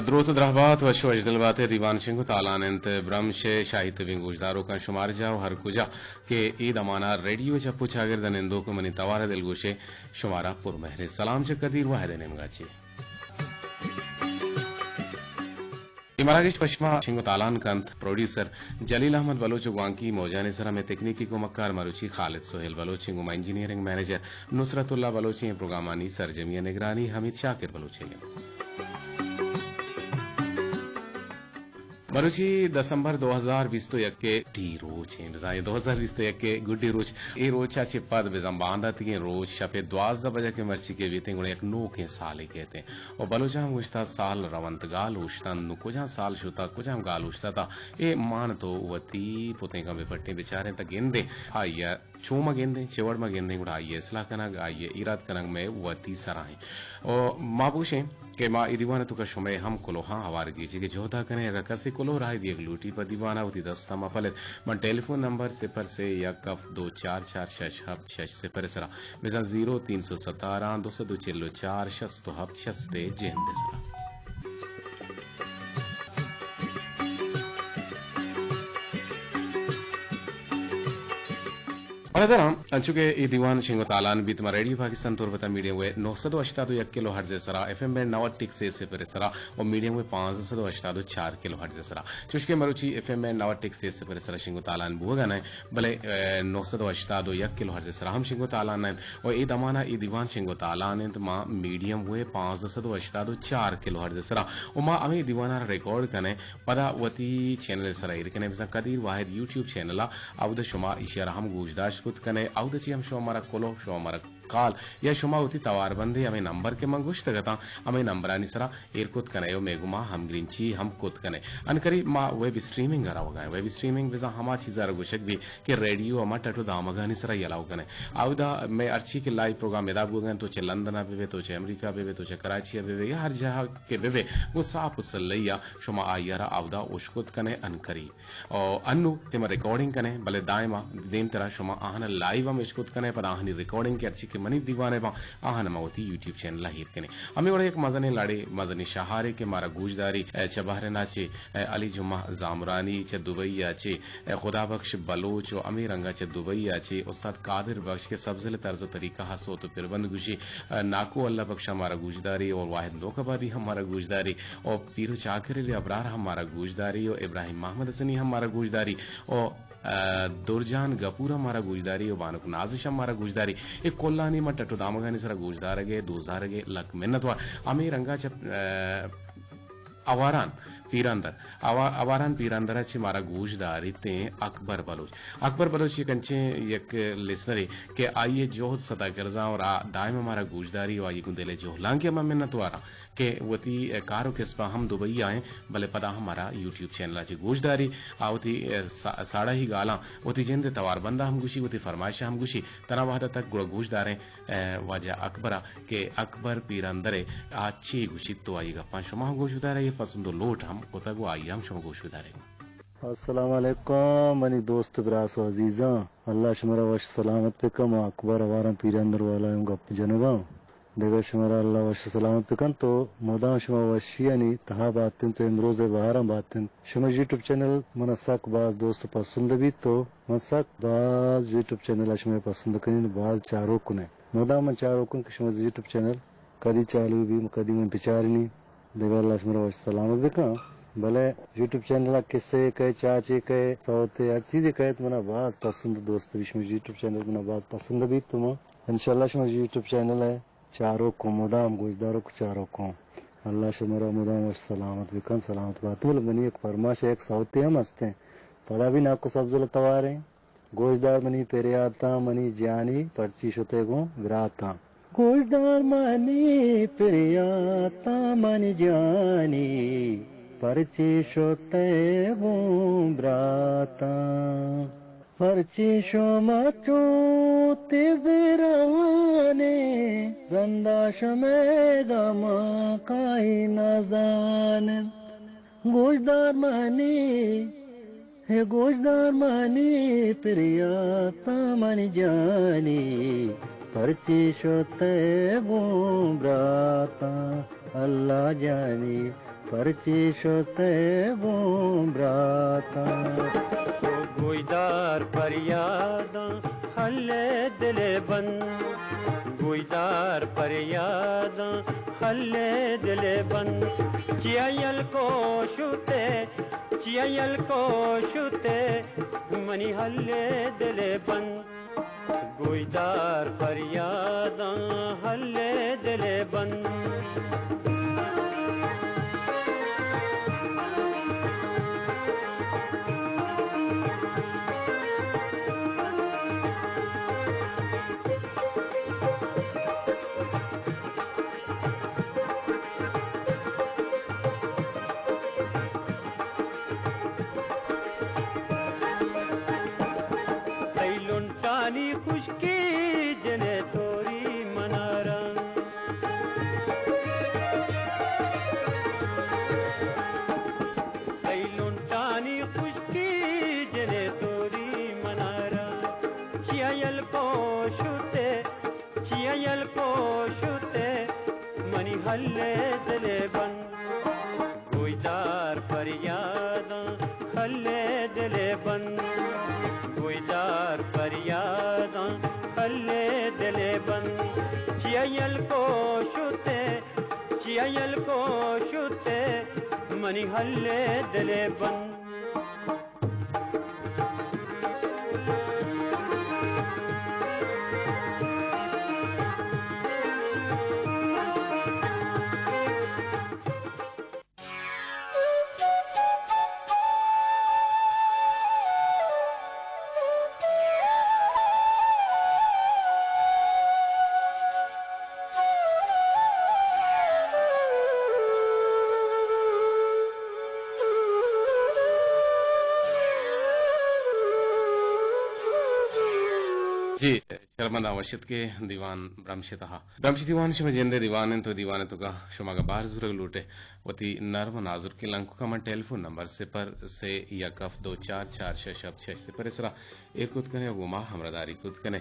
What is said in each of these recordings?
دروت ءُ درہبات، وش ءُ وشدل بات ئے۔ دیوان شنگ ءُ تالان اِنت برمش ءِ شاہی تبیں گوشداروکاں، شمارا جاہ ءُ ہر کجا کہ اے دمان ءَ ریڈیو ءِ چپ ءُ چاگرد ءَ نندوک ءُ منی توار ءِ دلگوش ءَ، شمارا پرمہریں سلام چہ قدیر واحد ءِ نیمگ ءَ چہ۔ اے مراگش پہ شما شنگ ءُ تالان کنت پروڈیوسر جلیل احمد بلوچ ءُ گوانکی موجانی سرا مئے تکنیکی کمکار مروچی خالد سہیل بلوچ ایں، گوں ما انجینئرنگ منیجر نصرت اللہ بلوچ ایں، پروگرامانی سرجمی ءُ نگرانی حمید شاکر بلوچ ایں۔ مروچی دسمبر دو ہزار بیست ءُ یک ءِ ٹی روچ ایں، بزاں اے دو ہزار بیست ءُ یک ءِ گڈی روچ، اے روچ ءَ چہ پد بزاں بانداتگیں روچ شپ ءِ دوازدہ بجہ کہ مرچی کہ بیتیں، گڑا یک نوکیں سالے کیتیں۔ ءُ بلوچاں ہم گوشتہ، سال رونت گال اوشتنت، نوں کجام سال شتہ، کجام گال اوشتہ، تا اے مان تو وتی پتینکاں بہ پٹیں بچاریں تا گندیں، آئی ءَ چو ما گندیں، چہ وڑ ما گندیں، گڑا آئی ءِ اصلاح کنگ، آئی ءِ ایراد کنگ مئے وتی سرا ایں۔ ءُ ما بوشیں کہ ما اے دیوان ءِ توکا شمئے ہم کلوہاں ہوار گیجگ ءِ جہد ءَ کنیں۔ اگاں کسے کلوہ راہی دیگ لوٹی پہ دیوان ءَ، وتی دست ءَ ما پلت۔ من ٹیلیفون نمبر صفر سے یک ہفت دو چار چار شش ہفت شش صفر ءِ سرا، بزاں زیرو تین سو ستارہ دو سد ءُ چل ءُ چار شست ءُ ہفت شست ءِ جند ءِ سرا۔ برادراں، انچو کہ اے دیوان شنگ ءُ تالان بیت، ما ریڈیو پاکستان تربت ءَ میڈیم ویو نو سد ءُ ہشتاد ءُ یک کلو ہرٹز ءِ سرا، ایف ایم بینڈ نود ٹک سے صفر ءِ سرا ءُ میڈیم ویو پانزدہ سد ءُ ہشتاد ءُ چار کلو ہرٹز ءِ سرا، چوشکہ مروچی ایف ایم بینڈ نود ٹک سے صفر ءِ سرا شنگ ءُ تالان بوگ ءَ نہ اِنت، بلے، اے، نو سد ءُ ہشتاد ءُ یک کلو ہرٹز ءِ سرا ہم شنگ ءُ تالان اِنت۔ ءُ اے دمان ءَ اے دیوان شنگ ءُ تالان اِنت، ما میڈیم ویو پانزدہ سد ءُ ہشتاد ءُ چار کلو ہرٹز ءِ سرا، ءُ ما ہمے دیوان ءَ را ریکارڈ کنیں، پدا وتی چینل ءِ سرا ایر کنیں، بزاں قدیر واحد یوٹیوب چینل ءَ، اود ءَ شما ایشی ءَ را ہم گوشداشت کت کنئے، اود ءَ چہ ہم شما مارا کلوہ، شما مارا کال یا شما وتی توار بندے ہمے نمبر کہ من گوشتگ اتاں، ہمے نمبرانی سرا ایر کت کنئے ءُ مئے گوما ہمگرنچی ہم کت کنئے۔ انکری ما ویب اسٹریمنگ ءَ روگ ءَ ایں۔ ویب اسٹریمنگ بزاں ہما چیز ءَ را گوشگ بی کہ ریڈیو ہما ٹٹ ءُ دامگانی سرا یلہ کنئے۔ اودا مئے ہرچی کہ لائیو پروگرام ادا بوگ ءَ اِنت، تو چہ لندن ءَ بہ بئے، تو چہ امریکہ بہ بئے، تو چہ کراچی ءَ بہ بئے یا ہر جاہ کہ بہ بئے، گوں ساپ ءُ سلہی ءَ شما آئی ءَ را اودا اشکت کنئے انکری۔ ءُ انو چہ ما ریکارڈنگ کنیں، بلے دائما دیمترا شما آہاں لائیو ہم اشکت کنئے، پدا آہانی ریکارڈنگ کہ ہرچی کہ منی دیوان ءَ باں، آہاں ما وتی یوٹیوب چینل ءَ ایر کنیں۔ ہمے وڑا یک مزنیں لڑے، مزنیں شہارے کہ مارا گوشداری، اے، چہ بحرین ءَ چہ، اے، علی جمعہ زامرانی، چہ دبئی ءَ چہ، اے، خدا بخش بلوچ ءُ ہمے رنگا چہ دبئی ءَ چہ استاد قادر بخش کہ سبزل طرز ءُ طریقہ ءَ صوت ءُ پربند گوشی، اے، ناکو اللہ بخش ہم مارا گوشداری ءُ واحد نوک آبادی ہم مارا گوشداری ءُ پیر ءُ چاکر علی ابرار ہم مارا گوشداری ءُ ابراہیم محمد حسنی ہم مارا گوشداری ءُ، اے، درجان گپور ہم مارا گوشداری ءُ بانک نازش ہم مارا گوشداری۔ اے کلانی ما ٹٹ ءُ دامگانی سرا گوشدارگ ءِ، دوستدارگ ءِ لک منت وار۔ ہمے رنگا چہ، اے، آواران پیراندر، آوا-، آواران پیراندر ءَ چہ مارا گوشداریتیں اکبر بلوچ۔ اکبر بلوچ یک انچیں یک لسنرے کہ آئی ءِ جہد ستا کرزاں ءُ را دائم مارا گوشداری ءُ آئی گوں دل ءِ جہلانکی ءَ ما منت واراں۔ کہ وتی، اے، کار ءُ کسب ءَ ہم دبئی ءَ ایں، بلے پدا ہم مارا یوٹیوب چینل ءَ چہ گوشداری، آ وتی، اے، سا-، ساڑاہی گالاں وتی جند ءِ توار بند ءَ ہم گوشی، وتی فرمائش ءَ ہم گوشی۔ تنا وہد ءَ تک گڑا گوشداریں، اے، واجہ اکبر ءَ کہ اکبر پیراندر ءَ آ چے گوشیت تو آئی گپاں شما ہم گوش بدارے، پسند ءُ لوٹ ہم کتگ ءُ آئی ءَ ہم شما گوش بدارے۔ السلام علیکم منی دوست براس ءُ عزیزاں، اللہ شمارا وش سلامت بکن۔ ما اکبر آواران پیراندر والا اوں گپ جنگاں۔ دگہ شمارا اللہ وش سلامت بکنت و مدام شما وشیانی تہا باتنت و امروز ء بہاراں باتنت۔ شمئے یوٹیوب چینل منا سک باز دوست و پسند بیت و من سک باز یوٹیوب چینل ء شمئے پسند کنین، باز چاروک کنین۔ مدام من چاروک کن کہ شمئے یوٹیوب چینل کدی چالو بی، کدی من بچارینی۔ دگہ اللہ شمارا وش سلامت بکن۔ بلے یوٹیوب چینل ء کسے کئے، چاچے کئے، سوتے ہر چیزے کئے تو منا باز پسند و دوست بی۔ شمئے یوٹیوب چینل منا باز پسند بیت تو من انشاءاللہ شمئے یوٹیوب چینل ء چاروک اوں، مدام گوشداروک و چاروک اوں۔ اللہ شمارا مدام وش سلامت بکن، سلامت بات۔ بلے منی یک فرمائش ء یک سوتے ہم ہستیں، پدا بھی ناکو سبزل تواریں۔ گوشدار منی پریاتاں منی جانی، پرچی شتے گوں براتاں۔ گوشدار منی پریاتاں منی جانی، پرچی شتے گوں براتاں۔ پرچی شما چو تیز روانیں، رندا شمئے گماں کائی نزانیں۔ گوشدار منی، ہے گوشدار منی پریاتاں منی جانی، پرچی شتے گوں براتاں۔ اللہ جانی پرچی شتے گوں براتاں۔ تو گویدار پریاداں ہلے دلے بند، گویدار پریاداں ہلے دلے بند۔ چیا یل کو شتے، چیا یل کو شتے، منی ہلے دلے بند۔ گویدار پریاداں ہلے دلے بند۔ تئی لنٹانی خشکی جنے توری منارا۔ تئی لنٹانی خشکی جنے توری منارا۔ چیا یل کو شتے، چیا یل کو شتے، منی ہلے دلے بند۔ گویدار پریاداں ہلے دلے بند، گویدار پریاداں ہلے دلے بند۔ چیا یل کو شتے، چیا یل کو شتے، منی ہلے دلے بند۔ جی، شرمنداں وش اتکے دیوان برمش ءِ تہا۔ برمش دیوان شمئے جند ءِ دیوان انت و دیوان ءِ توکا شما اگاں بہر زورگ لوٹ ئے وتی نرم و نازرکیں لنککاں من ٹیلیفون نمبر صفر سے یک ہفت دو چار چار شش ہفت شش صفر ءِ سرا ایر کت کن ئے و گوں ما ہمراہداری کت کن ئے۔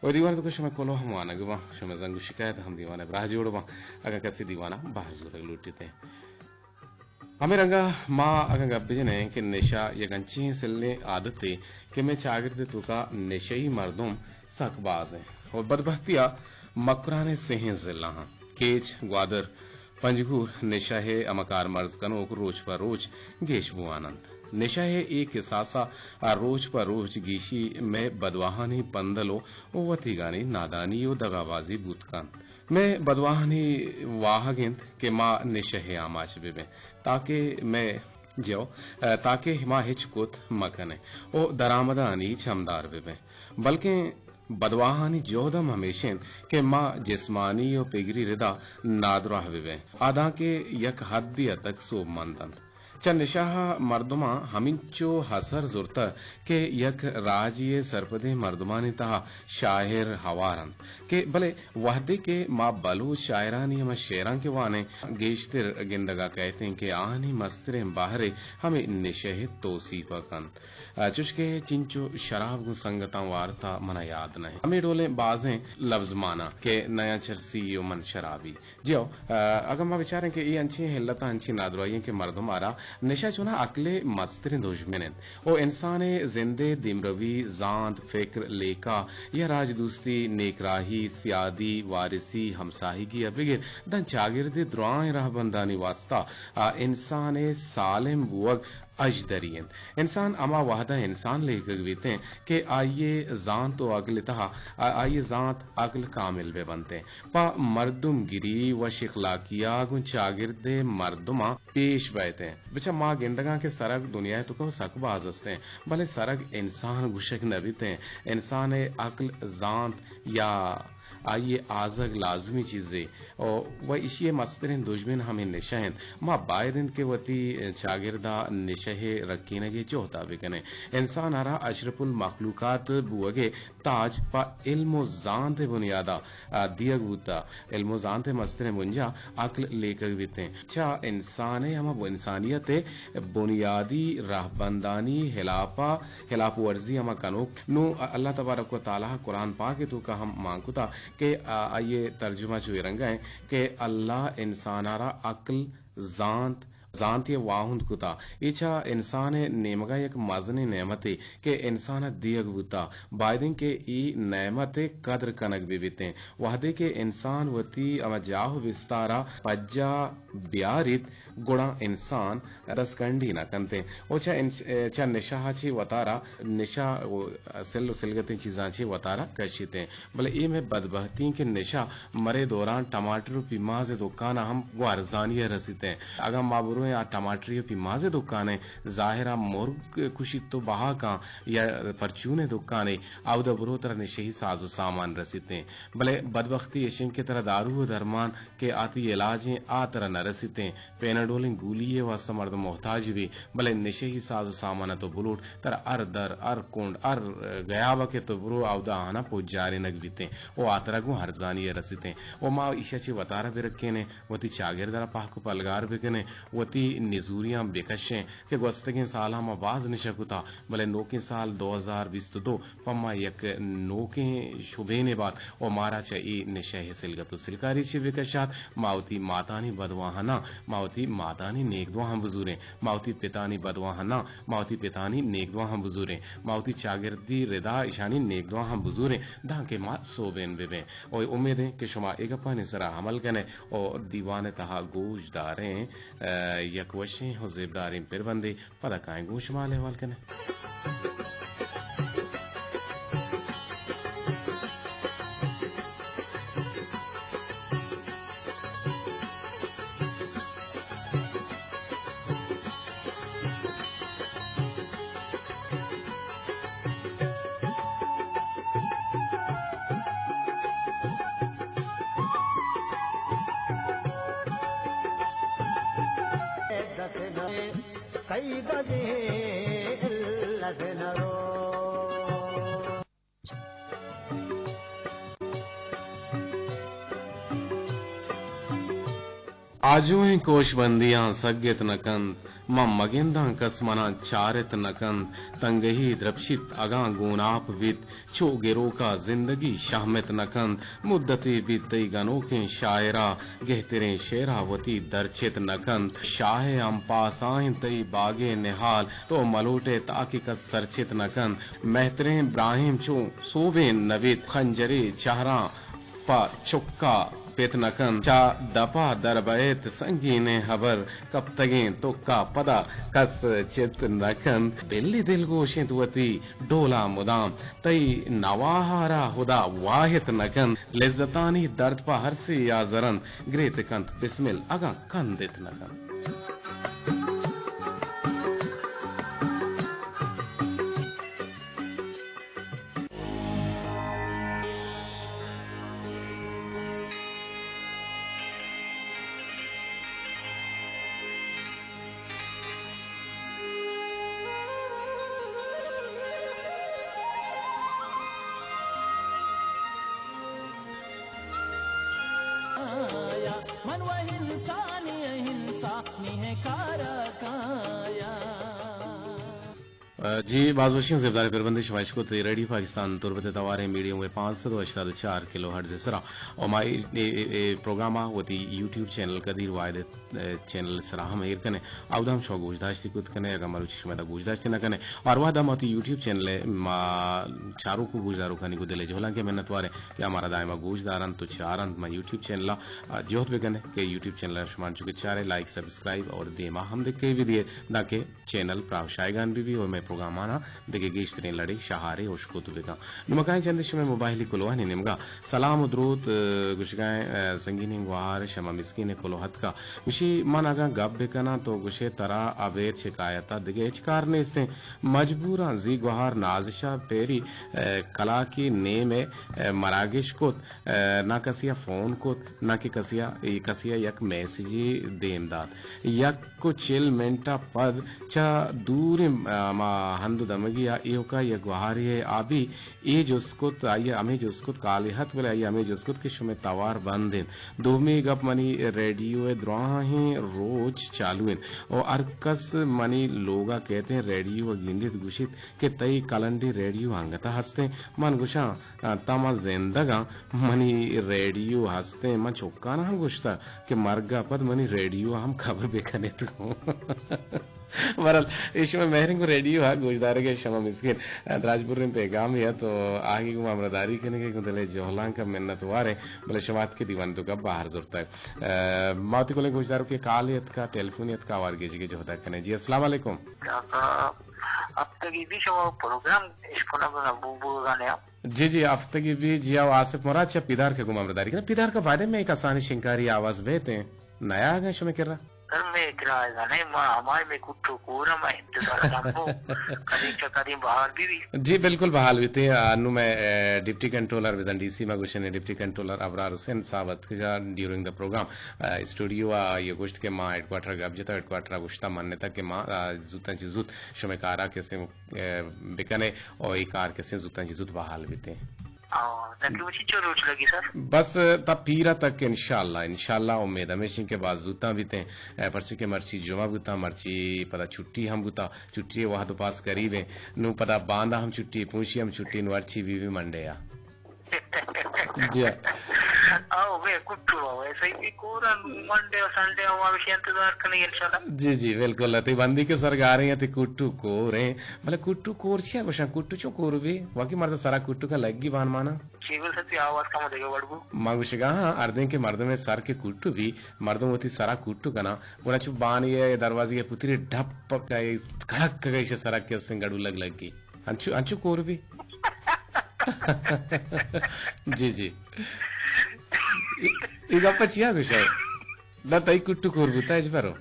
و دیوان ءِ توکا شمئے کلوہ ہم وانگ باں، شمئے زنگ و شکایت ہم دیوان ءِ براہ جوڑ باں، اگاں کسے دیوان ءَ بہر زورگ لوٹیت۔ ہمے رنگا ما اگاں گپ بجنیں کہ نشہ یک انچیں سلیں عادتے کہ مئے چاگرد ءِ توکا نشئی مردم سک باز انت و بدبہتیا مکران ءِ سہیں ضلعاں کیچ، گوادر، پنجگور نشہ ءِ ہما کارمرز کنوک روچ پہ روچ گیش بوان انت۔ نشہ ءِ اے کساسا روچ پہ روچ گیشی مئے بدواہانی پندل و وتیگانی نادانی و دغابازی بوت کنت۔ مئے بدواہانی واہگ انت کہ ما نشہ ءِ آماچ بہ بیں، تاکہ مئے جو، تاکہ ما ہچ کت مہ کنیں و درآمدانی چمدار بہ بیں، بلکیں بدواہانی جہد ہم ہمیش انت کہ ما جسمانی و پگری ردا نادراہ بہ بیں، آ دانکہ یک حدے ءَ تک سوبمند انت۔ چہ نشہ ءَ مردماں ہمینچو اثر زرتہ کہ یک راجے ءِ سرپدیں مردمانی تہا شاعر ہوار انت کہ بلے وہدے کہ ما بلوچ شاعرانی ہما شعراں کہ وانیں، گیشتر گندگا کئیتیں کہ آہانی مستریں بہرے ہمے نشہ ءِ توسیپ ءَ کنت۔ چوشکہ چنچو شراب گوں سنگتاں وارتا منا یاد نہ انت۔ ہمے ڈولیں بازیں لبزماناں کہ نیاں چرسی و من شرابی۔ جیو، ا، اگاں ما بچاریں کہ اے انچیں علتاں، انچیں نادراہی انت کہ مردم آرا نشہ چوناہا عقل ءِ مستریں دژمن انت و انسان ءِ زند ءِ دیمروی، زانت، فکر، لیکہ یا راج دوستی، نیکراہی، سیادی، وارثی، ہمساہگی ءَ بگر داں چاگرد ءِ درائیں رہبندانی واستا آ انسان ءِ سالم بوگ اژدری انت۔ انسان ہما وہداں انسان لیکگ بیتیں کہ آئی ءِ زانت و عقل ءِ تہا، آ-، آئی ءِ زانت عقل کامل بہ بنتیں۔ پہ مردمگری، وش اخلاقیا گوں چاگرد ءِ مردماں پیش بئیتیں۔ بچہ ما گندگاں کہ سرگ دنیا ءِ توکا سک باز استیں، بلے سرگ انسان گوشگ نہ بیتیں۔ انسان ءِ عقل، زانت یا آئی ءِ آزگ لازمی چیزے و، و ایشی ءِ مستریں دژمن ہمے نشہ انت۔ ما باید انت کہ وتی چاگردا نشہ ءِ رکینگ ءِ جہدا بکنیں۔ انسان ءَ را اشرف المخلوقات بوگ ءِ تاج پہ علم و زانت ءِ بنیادا، آ، دیگ بوتہ۔ علم و زانت ءِ مستریں بنجاہ عقل لیکگ بیتیں۔ چہ انسان ءِ ہما انسانیت ءِ بنیادی رہبندانی ہلاپا، ہلاپ ورزی ہما کنوک۔ نوں اللہ تبارک و تعالی قرآن پاک ءِ توکا ہم مان کتا کہ آ، آئی ءِ ترجمہ چو اے رنگ ءَ انت کہ اللہ انسان ءَ را عقل، زانت، زانتی ءِ واہند کتا۔ اے چہ انسان ءِ نیمگ ءَ یک مزنیں نعمتے کہ انسان ءَ دیگ بوتا۔ باید انت کہ اے نعمت ءِ قدر کنگ بہ بیتیں۔ وہدے کہ انسان وتی ہما جاہ ءُ بستار ءَ پجا بیاریت، گڑا انسان دستکنڈی نہ کنت ءُ چہ انس-، چہ نشہ ءَ چہ وتارا، نشہ ءُ سل ءُ سلگتیں چیزاں چہ وتارا کشیت۔ بلے اے مئے بدبہتی انت کہ نشہ مرے دوران ٹماٹر ءُ پیماز ءِ دکان ءَ ہم گوں ارزانی ءَ رسیت۔ اگاں ما برویں آ ٹماٹری ءُ پیماز ءِ دکان ءَ، ظاہر ءَ مرگ کشیت ءُ بہا کاں یا پرچون ءِ دکان ءَ، اودا برو ترا نشہی ساز ءُ سامان رسیت۔ بلے بدبختی ایش انت کہ ترا دارو ءُ درمان کہ آ تئی علاج انت، آ ترا نہ رسیت۔ پیناڈولیں گولی ءِ واستہ مردم محتاج بی، بلے نشہی ساز ءُ سامان ءَ تو بلوٹ، ترا ہر در، ہر کنڈ، ہر گیاب ءَ کہ تو برو، اودا آہاں پجارینگ بیتیں ءُ آ ترا گوں ارزانی ءَ رسیتیں۔ ءُ ما ایشی ءَ چہ وتارا بہ رکینیں، وتی چاگرد ءَ را پہک ءُ پلگار بکنیں، وتی نزوریاں بکشیں کہ گوستگیں سالاں ما باز نشہ کتا، بلے نوکیں سال دو ہزار بیست ءُ دو پہ ما یک نوکیں شبینے بات ءُ مارا چہ اے نشہ ءِ سلگت ءُ سلکاری چہ بکشات۔ ما وتی ماتانی بدواہاں ناں، ما وتی ماتانی نیکدواہاں بزوریں۔ ما وتی پتانی بدواہاں ناں، ما وتی پتانی نیکدواہاں بزوریں۔ ما وتی چاگردی ردا اشانی نیکدواہاں بزوریں، دانکہ ما سوبین ببیں۔ ءُ اے امید انت کہ شما اے گپانی سرا عمل کنیں ءُ دیوان ءِ تہا گوش داریں، ءَ، یک وشیں ءُ زیبداریں پربندے۔ پدا کائیں گوں شما حال احوال کنیں۔ آجوئیں کوش بندیاں سگت نہ کنت، من مگنداں کس منا چارت نہ کنت، تنگہی درپشیت اگاں گوناپ بیت، چو گروکا زندگی شہمت نہ کنت۔ مدتے بیت تئی گنوکیں شاعرا گہتریں شعرا وتی درچت نہ کنت۔ شاہ ءِ ہمپاساں انت تئی باگے نہال، تو ملوٹئے تاکہ کس سرچت نہ کنت۔ مہتریں براہیم چو سوبین نہ بیت، خنجرے چہراں پہ چکا پت نہ کنت۔ چہ دپا در بئیت سنگینیں ہبر، کپتگیں تکا پدا کس چت نہ کنت۔ بلی دلگوش انت وتی ڈولا مدام، تئی نواہارا ہدا واہت نہ کنت۔ لذتانی درد پہ ہر سے آزرنت، گریت کنت بسمل اگاں کندت نہ کنت۔ جی، باز وشیں زیبداریں پربندے شما اشکت ریڈیو پاکستان تربت ءِ تواریں میڈیم ویو پانچ سد و ہشتاد و چار کلو ہرٹز ءِ سرا۔ و ما اے، اے، اے، اے پروگرام ءَ وتی یوٹیوب چینل قدیر واحد ءِ، اے، چینل ءِ سرا ہم ایر کنیں۔ اودا ہم شما گوشداشتی کت کنیں، اگاں مروچی شما ادا گوشداشتی نہ کنیں۔ ہر وہد ءَ ما وتی یوٹیوب چینل ءِ ما چاروک و گوشداروکانی گوں دل ءِ جہلانکیں منتوار ایں کہ آ مارا دائما گوش دارنت و چارنت۔ ما یوٹیوب چینل ءَ، آ، جہد بکنیں کہ یوٹیوب چینل ءَ شما انچو کہ چارے لائک، سبسکرائب اور دیما ہم دکے بھی دیے، دانکہ چینل پراہ و شایگان بہ بی و مئے پروگرامانا دگہ گیشتریں لڑے شہارے اشکت بکن۔ نمکائیں چندے شمئے موبائلی کلوہانی نیمگا سلام و دروت، ء، گوشگائیں، ء، سنگینیں گوہار شما مسکین کلوہ اتکا۔ گوشی، من اگاں گپ بکناں تو گوشے ترا ابید شکایتا دگہ ہچ کار نیستیں۔ مجبوراں زی گوہار نازشا پیری، ء، کلاکی نیم ء، ء، مراگش کت، ء، نہ کسیا فون کت، نہ کہ کسیا، کسیا یک میسجی دیم دات۔ یک و چل منٹ ء پد چہ دوریں، ء، ہما ہند و دمگی ء ایوکا یک گوہارے ء آبی اے جست کت، آئی ء ہمے جست کت، کالے ات، بلے آئی ء ہمے جست کت کہ شمئے توار بند انت۔ دومی گپ، منی ریڈیو ء دراہیں روچ چالو انت و ہر کس منی لوگ ء کیت انت، ریڈیو ء گندیت، گوشیت کہ تئی کلنڈیں ریڈیو انگت ء ہست انت۔ من گوشاں، تاں ما زندگ آں، منی ریڈیو ہست انت۔ من چکانا ہم گوشتہ کہ مرگ ء پد منی ریڈیو ء ہم قبر بکنیت گوں۔ بہرحال، اے شمئے مہریں گوں ریڈیو ء گوشدارگ ء شما مسکین دراج بریں پیغامے ات و آہگی گوں ہمراہداری کنگ ء گوں دل ء جہلانک ء منت وار ایں، بلے شما اتکے دیوان ء توکا بہر زرتگ۔ ء، ما وتی کلیں گوشداروکے کالے اتکا، ٹیلیفونے اتکا، آوار گیجگ ء جہد ء کنیں۔ جی، السلام علیکم۔ کاکا، ہفتگی بی شما پروگرام اشکنگ نہ بو-، بوگانے؟ جی، جی، ہفتگی بی، جی، او آصف مراد چہ پیدارک ء گوں ہمراہداری کنیں۔ پیدارک ء بارے میں کسانی شنکاری آواز بیت ایں۔ نیاگ ء شمئے کرا؟ سر، مئے کرا آیگا نہ، ما ہمائی مئے کٹو کور ء ما انتظار دمبو۔ کدی چہ کدی بحال بی بی۔ جی، بالکل بحال بیتے۔ آ، نو مئے، اے، ڈپٹی کنٹرولر بزن ڈی سی ما گوشنے، ڈپٹی کنٹرولر ابرار حسین صاحب اتکگا ڈیورنگ دا پروگرام، اے، اسٹوڈیو آ، یہ گوشت کہ ما ہیڈ کوارٹر گپ جتا، ہیڈ کوارٹر گوشتا منتا کہ ما، آ، زوتاں چہ زوت شمئے کارا کسے، اے، بکنے او اے کار کسے زوتاں چہ زوت بحال بیتے۔ آ، تقریباً چنچو روچ لگی سر؟ بس تا پیرا تک انشاءاللہ، انشاءاللہ امید ہمیش انت کہ باز زوتاں بیتیں، اے، پرچہ کہ مرچی جمعہ بوتا، مرچی پدا چھٹی ہم بوتا، چھٹی وہد و پاس قریب ہیں، نو پدا باندا ہم چھٹی، پونشی ہم چھٹی، نو ہرچی بی بی منڈے آ۔ جی ہاں۔ آؤ، میں کٹو آؤ، ایسے ہی کورا منڈے و سنڈے ہم ہمیشہ انتظار کنی انشاءاللہ۔ جی، جی، بالکل، تی بندی کے سرگاریں، تی کٹو کور ہیں، بلے کٹو کور چیا گوشاں، کٹو چو کور بی، واقعی مرد سرا کٹو کا لگی بان مانا۔ چی گوشت تئی آواز کم دیگہ وڑ بو؟ ما گوشگا ہاں، ہردیں کہ مردمے سر کے کٹو بی، مردم وتی سرا کٹو کنا، گڑا چو بانی ء دروازی ء پتری ڈپ کئے کڑک کئے ایشی سرا کسیں گڑو لگ لگی۔ انچو، انچو کور بی۔ جی، جی۔ ای، ای گپ چیا گوشے؟ نہ، تئی کٹو کور بوتا اچ برو۔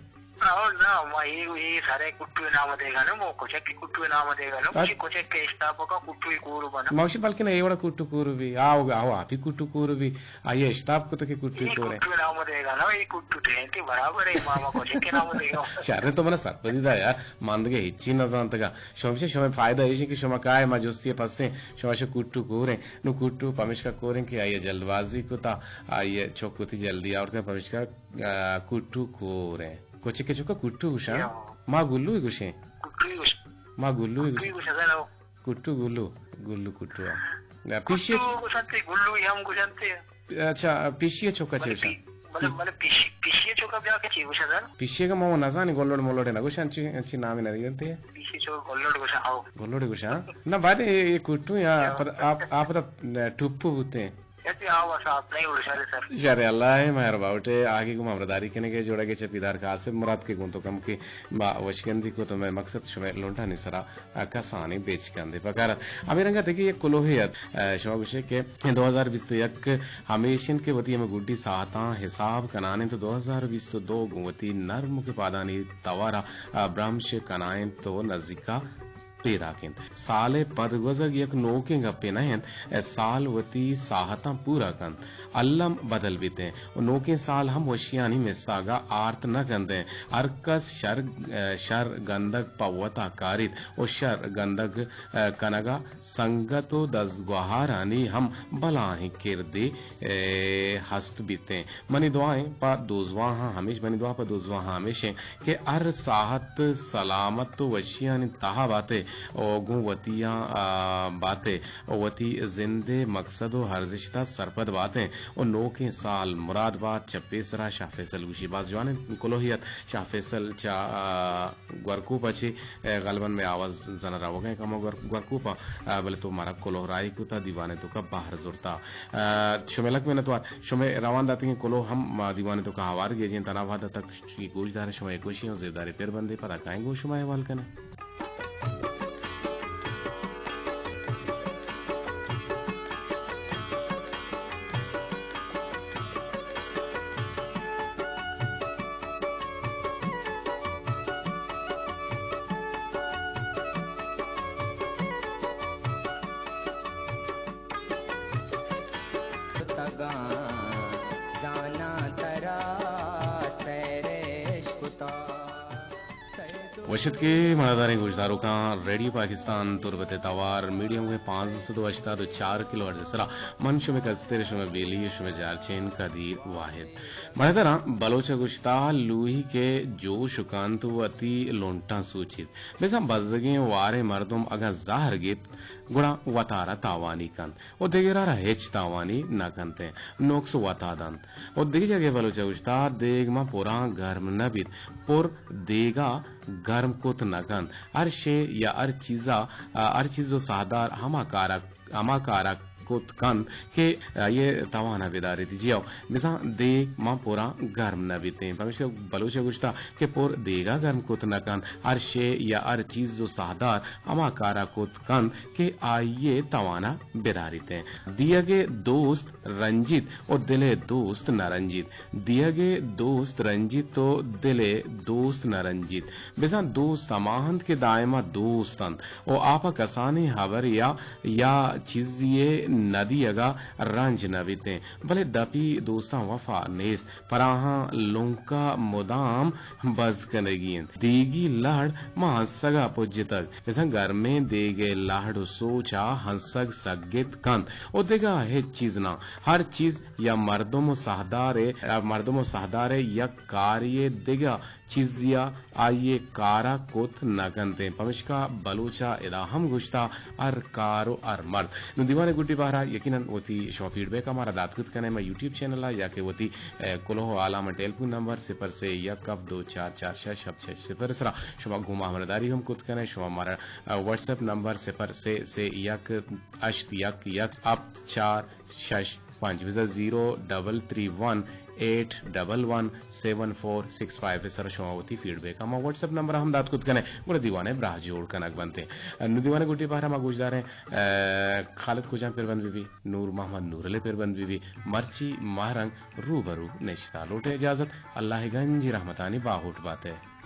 او نا، ما اے، اے سارے کٹو نام دیگا نا، مو کچک کٹو نام دیگا نا، مجھے کچک کے اشتاپ کا کٹو ہی کور بنا۔ موشی بلکن اے وڑا کٹو کور بی، آو، آو، آپی کٹو کور بی، آئیے اشتاپ کو تو کہ کٹو اے کور ہے۔ کٹو نام دیگا نا، اے کٹو ٹھینتی برابر ہے، ماما کچک کے نام دیگا۔ شر تو منا سرپدی دا یار، ماندگے ہچی نہ زانتگا۔ شما چے، شما فائدہ ایشی کہ شما کائے ما جستی پسیں، شما شو کٹو کوریں، نو کٹو پمشکا کوریں کہ آئیے جلد بازی کتا، آئیے چوک وتی جلدی آورتیں پمشکا آ، کٹو کور ہیں۔ کچک چکا کٹو گوشاں؟ یا۔ ما گلو ہی گوشیں۔ کٹو ہی گوش-، ما گلو ہی کٹو ہی گوشیں۔ گوشاں، ذرا۔ کٹو گلو، گلو کٹو آ۔ آ، پیشی کٹو گوشنتے، گلو ہی ہم گوشنتے۔ اچھا، پیشی چکا چے بلے گوشاں؟ پی-، بلے، بلے پیشی، پیشی چکا بیا کے چے گوشاں ذرا؟ پیشی کا ما نزانی، گلوڑ ملوڑ نہ گوشاں، انچی، انچی نامی نہ دیتے۔ پیشی چکا گلوڑ گوشاں، آؤ۔ گلوڑ گوشاں؟ نہ، بعد یہ، یہ کٹو یا یا۔ پد-، آپ، آپ دا ٹوپو بوتے ہیں۔ کسی آواز آپ نہیں اڑ شر سر۔ شر اللہ ہے، مہر باوٹے، آگے گم ہمراہداری کنگ ء جوڑگ ء چہ پیدار کا آصف مراد کے گوں تو کم کے ما وشگندی کو تو میں مقصد شمئے لنٹانی سرا، آ، کسانی بیچ کندے پکارت۔ ہمیں رنگا دیکھیں یک کلوہے ات، آ، شما گوشے کہ دو ہزار بیست و یک ہمیش انت کہ وتی ہمیں گڈی ساعتاں حساب کنان انت، دو ہزار بیست و دو گوں وتی نرم کے پادانی توارا، آ، برمش کنائیں تو نزیکا پیداک انت۔ سال ء پد گوزگ یک نوکیں گپے نہ انت، اے سال وتی ساہتاں پورا کنت، الم بدل بیت انت و نوکیں سال ہم وشیانی مستاگ ء آرت نہ کنت انت۔ ہر کس شر، شر گندگ پہ وتا کاریت و شر گندگ کنگ ء سنگت و دزگوہارانی ہم بلاہیں کردے، اے، ہست بیت انت۔ منی دعا انت پہ دوزواہاں ہمیش، منی دعا پہ دوزواہاں ہمیش انت کہ ہر ساہت سلامت و وشیانی تہا بات ء و گوں وتیاں، آ، بات ء و وتی زند ء مقصد و ارزشت ء سرپد بات ء و نوکیں سال مراد بات۔ چہ پیسرا شاہ فیصل گوشی، باز جوانیں کلوہی ات شاہ فیصل چہ، آ، گورکوپ ء چہ، اے، غالباً مئے آواز زاناں روگ ء کمو گور-، گورکوپ ء، آ، بلے تو مارا کلوہ راہی کتا، دیوان ء توکا بہر زرتا۔ آ، شمئے لک منتوار، شمئے روان داتگیں کلوہ ہم ما دیوان ء توکا ہوار گیجیں، تنا وہد ء تک گوش داریں، شما یک وشیں و زیبداریں پر بندے، پدا کائیں گوں شما احوال کنیں۔ وش اتکے مڑاداریں گوشداروکاں، ریڈیو پاکستان تربت ءِ توار میڈیم ویو پانزدہ سد و ہشتاد و چار کلو ہرٹز ءِ سرا من شمے کستر، شمے بیلی، شمے جارچین کدی واحد۔ مڑاداراں، بلوچ ءَ گوشتا، لوہی کہ جوش کنت وتی لنٹاں سوچیت۔ بزاں بزگیں واریں مردم اگاں زہر گیپت گڑا وتارا تاوانی کنت و دگرارا ہچ تاوانی نہ کنت، نقص وتا دنت۔ و دگہ جاگہے بلوچ ءَ گوشتا، دیگ ماں پراں گرم نہ بیت، پر دیگا گرم کت نہ کنت۔ ہر شے یا ہر چیزا، ہر چیز و ساہدار ہما کارا، ہما کارا کت کنت کہ آئی ءِ توان ءَ بداریت۔ جی ہو، بزاں دیگ ماں پراں گرم نہ بیتیں۔ پمیشکا بلوچ ءَ گوشتا کہ پر دیگا گرم کت نہ کنت، ہر شے یا ہر چیز و ساہدار ہما کارا کت کنت کہ آئی ءِ توان ءَ بداریت۔ دیگ ءِ دوست رنجیت و دل ءِ دوست نہ رنجیت۔ دیگ ءِ دوست رنجیت و دل ءِ دوست نہ رنجیت۔ بزاں دوست ہما انت کہ دائما دوست انت و آپا کسانیں ہبرے یا، یا چیزے ءِ نہ دیگ ءَ رنج نہ بیتیں، بلے دپی دوستاں وفا نیست، پراہاں لنکا مدام بز کنگی انت۔ دیگی لہڑ ماں ہنسگ ءَ پجتگ۔ بزاں گرمیں دیگ ءِ لہڑ و سوچ ءَ ہنسگ سگت کنت و دگہ ہچ چیز نہ۔ ہر چیز یا مردم و ساہدار ءِ، مردم و ساہدار ءِ یک کارے ءِ دگہ چیزے ءَ آئی ءِ کار ءَ کت نہ کنتیں۔ پمشکا بلوچ ءَ ادا ہم گوشتا، ہر کار و ہر مرد۔ نوں دیوان ءِ گڈی بہر ءَ یقیناً وتی شما فیڈ بیک ءَ مارا دات کت کن ئے، مئے یوٹیوب چینل ءَ یا کہ وتی، اے، کلوہ و آلام ءِ ٹیلیفون نمبر صفر سے یک ہفت دو چار چار شش ہفت شش صفر ءِ سرا شما گوں ما ہمراہداری ہم کت کن ئے۔ شما مارا، اے، واٹس ایپ نمبر صفر سے سے یک ہشت یک یک ہفت چار شش پنچ، بزاں زیرو ڈبل تھری ون ایٹ ڈبل ون سیون فور سکس فائیو ءِ سرا شما وتی فیڈ بیک ءَ ما واٹس ایپ نمبر ءَ ہم دات کت کن ئے، گڑا دیوان ءِ براہ جوڑ کنگ بنت۔ نوں دیوان ءِ گڈی بہر ءَ ما گوشداریں، اے، خالد کجام پربند بہ بی، نور محمد نورل ءِ پربند بہ بی، مرچی ماہ رنگ روبرو نشتا۔ لوٹ ئے اجازت، اللہ ءِ گنجیں رحمتانی باہوٹ بات ئے۔